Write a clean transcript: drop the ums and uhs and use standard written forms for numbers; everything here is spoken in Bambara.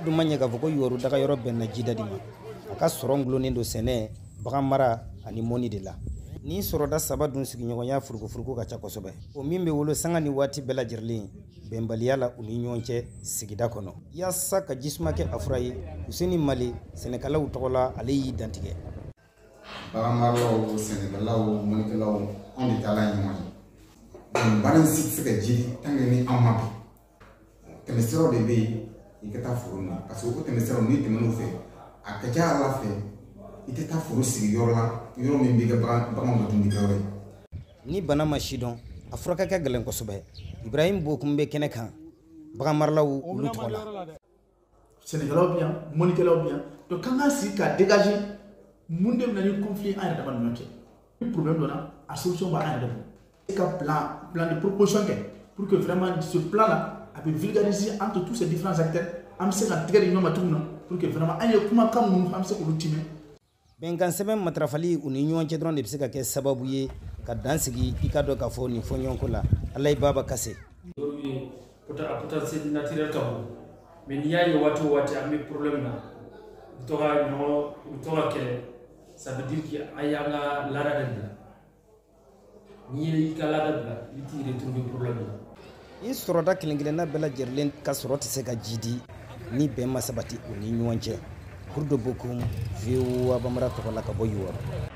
A dun ma ɲɛ k'a fɔ ko Youwarou daga yɔrɔ bɛnna jida de ma. A ka sɔrɔ gulonnen don sɛnɛ, bagan mara ani mɔni de la. Ni sɔrɔda saba dun sigiɲɔgɔnya furukufuruku ka ca kosɛbɛ, o min bɛ wolo sanga ni waati bɛɛ lajɛlen bɛnbaliya la u ni ɲɔgɔn cɛ sigida kɔnɔ. Yaasa ka jisuma kɛ a fura ye, Useni Male, sɛnɛkɛlaw tɔgɔ la, ale y'i dantigɛ. Baganmaralaw, sɛnɛkɛlaw, mɔnikɛlaw, anw de taala ɲɔgɔn ye. Baara in si tɛ se ka jidi tant que ni anw ma bɛn. Tɛmɛsiraw de bɛ yen i ka taa foro na, parce que o tɛmɛsiraw, n'i tɛmɛn'o fɛ, a ka ca Ala fɛ, i tɛ taa foro sigi yɔrɔ la, yɔrɔ min b'i ka baganw ka dumunikɛyɔrɔ ye. Ni bana ma sidɔn, a furakɛ ka gɛlɛn kosɛbɛ. Ibrahim Bokum bɛ kɛnɛ kan baganmaralaw olu tɔgɔ la. Sɛnɛkɛlaw bɛ yan, mɔnikɛlaw bɛ yan, donc k'an k'an sigi k'a dégager mun de bɛ na ni conflit an yɛrɛ dama ni ɲɔgɔn cɛ. Ni problème donna, a solution b'an yɛrɛ de bolo. E ka plan de proposition kɛ pour que vraiment ce plan là a bɛ vulgariser entre tous ces différents acteurs, an bɛ se ka tɛgɛ di ɲɔgɔn ma cogo min na pour que vraiment an ye kumakan minnu fɔ, an bɛ se k'olu timɛ. Bɛnkan sɛbɛn matarafali u ni ɲɔgɔn cɛ dɔrɔn de bɛ se ka kɛ sababu ye ka dan sigi i ka dɔn k'a fɔ nin fɔɲɔgɔnko la. Alayi Baba Kase. Youwarou ye a potentiel naturel ka bon, mais n'i y'a ye waati o waati an bɛ problème na, u bɛ to ka ɲɔgɔn, u bɛ to ka kɛlɛ, ça veut dire que an y'an ka laada de bila. N'i ye i ka laada bila, i bɛ t'i retrouver problème na. Ni sɔrɔda kelen kelenna bɛɛ lajɛlen ka sɔrɔ tɛ se ka jidi ni bɛn ma sabati u ni ɲɔgɔn cɛ. Kurdo Bokum, VOA Bambara tɔgɔ la ka bɔ Youwarou.